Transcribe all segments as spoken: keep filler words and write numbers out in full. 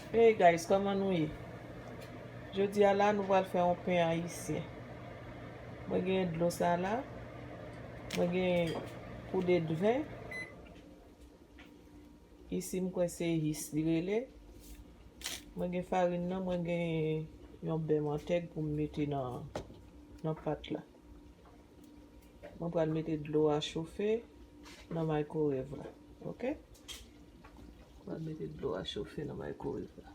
Hey guys, kòman nou ye? Jodi a la, nou pral fè yon pen ayisyen. Mwen gen dlo sa la. Mwen gen poudè dven. Isi, m kwè se yis li rele. Mwen gen farin nan, mwen gen yon bè mantèg pou m mete nan, nan pat la. Mwen pral mete dlo a chofe nan microwave la. Oke? Mwen pral mete dlo a chofe nan microwave la.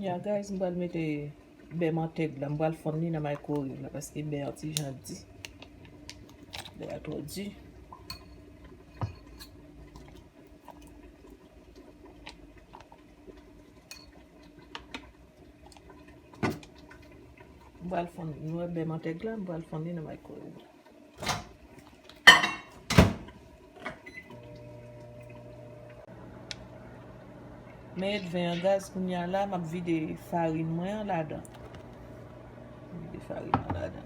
Ya, guys, m pral mete bè mantèg la, m pral fonn li nan microwave la, paske bè a ti jan di. Bè a twò di. M pral fonn, nou wè bè mantèg la, m pral fonn li nan microwave la. Men dven an gaz kounye a la, m ap vide farin mwen an ladan. Vide farin nan ladan.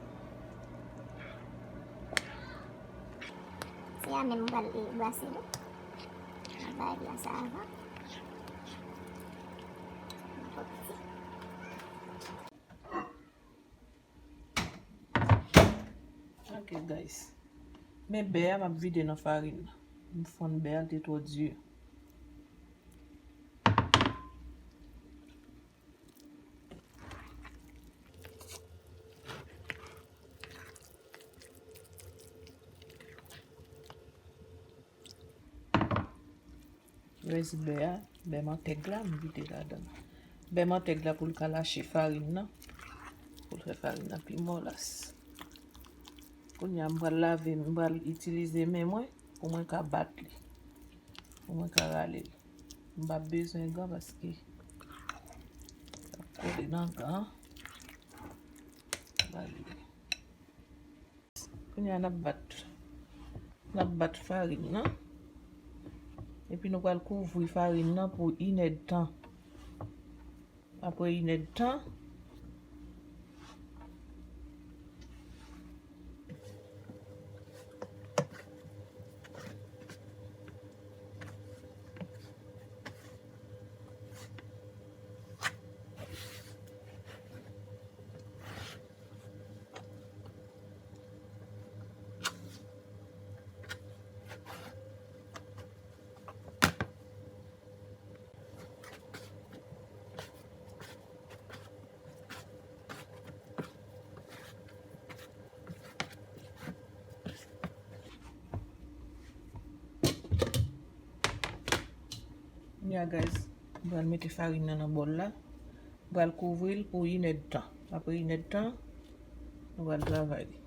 Se a menm m pral, e, brase tou. M ap bay la sa avan. Yon ti. Ok, guys. Men bè a, m ap vide nan farin nan. M fonn bè a, l te twò di. Rès bè a, bè mantèg la, m vide ladan. Bè mantèg la pou l ka lache farin nan, pou l fè farin nan pi molas. Kounye a, m pral lave, m pral itilize men mwen pou mwen ka bat li, pou mwen ka rale li. M p ap bezwen gan paske l ap kole nan gan an. Rale li. Kounye a n ap bat, n ap bat farin nan. Epi nou pral kouvri farin nan pou inèdtan. Apre inèdtan, ya, guys, m pral mete farin nan nan bòl la. M pral kouvri l pou inèdtan. Apre inèdtan, nou pral travay li.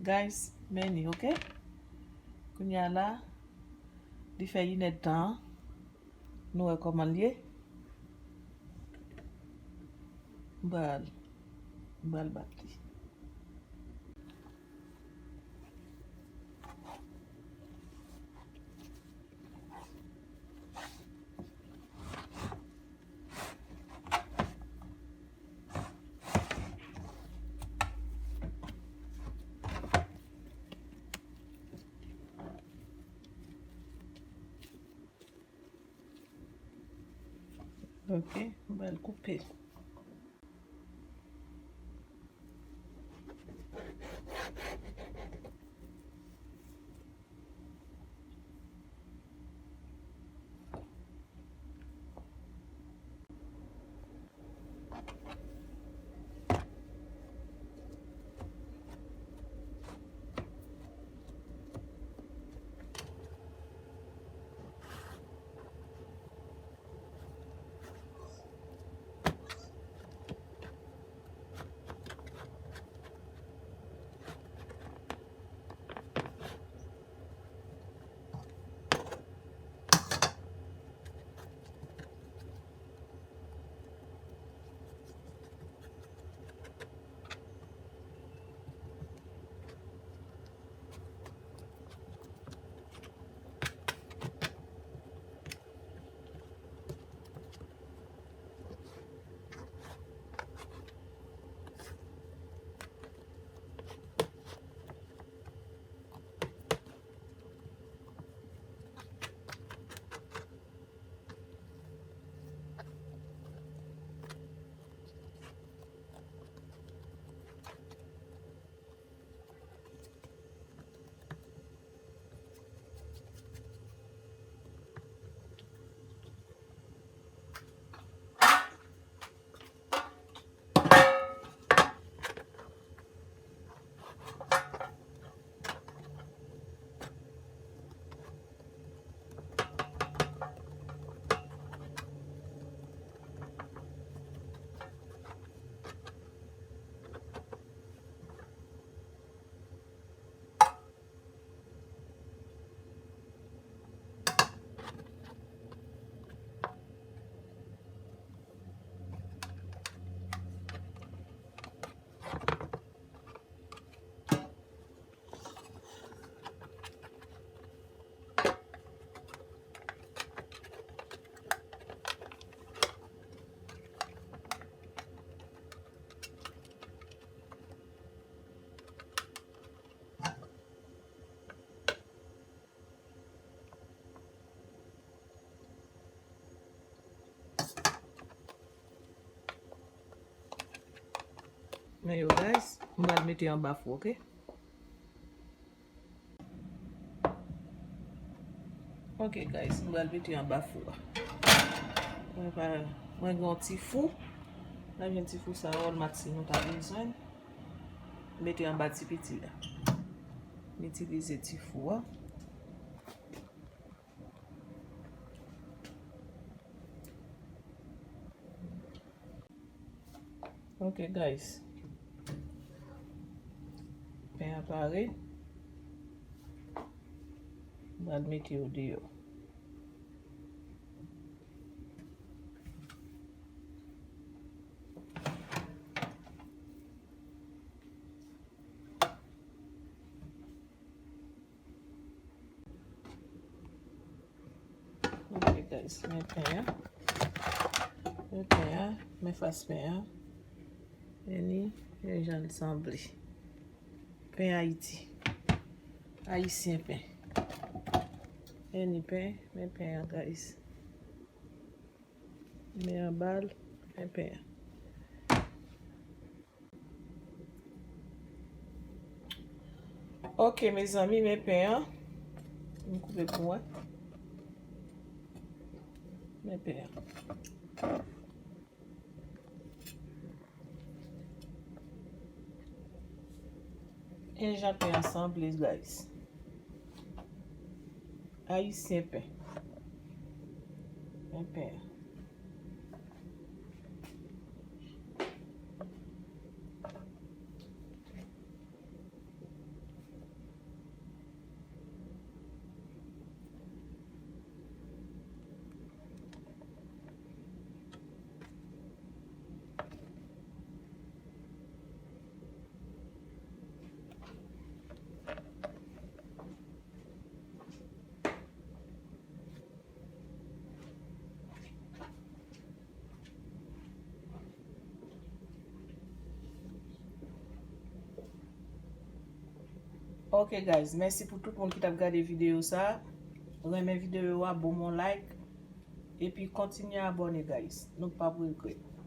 Guys, men li, oke? Kounye a la, li fè inèdtan an. Nou wè kòman l ye? M pral, m pral bat li. Ok, m pral koupe l. Men yo, guys, m pral mete anba fou, ok? Ok, guys, m pral mete anba fou a. Mwen pa, mwen gen yon ti fou. Nan yon ti fou sa, Walmart si nou ta bezwen. Mete anba ti piti a. M itilize ti fou a. Ok, guys. Pen an pare. M pral mete yo deyò. Ok, guys, men pen an. Men pen an, men fas pen an. Men li, men jan l sanble. Pen Ayiti. Ayisyen pen. Men li pen, men pen an, guys. Men anba l, men pen an. Ok, mezanmi, men pen an. M koupe pou mwen. Men pen an. Men jan pen an sanble, guys. Ayisyen pen. Men pen an. Ok, guys, mèsi pou tout moun ki t ap gade videyo sa. Renmen videyo a, bon, yon like. Epi kontinye abòne, guys. Nou p ap regrèt.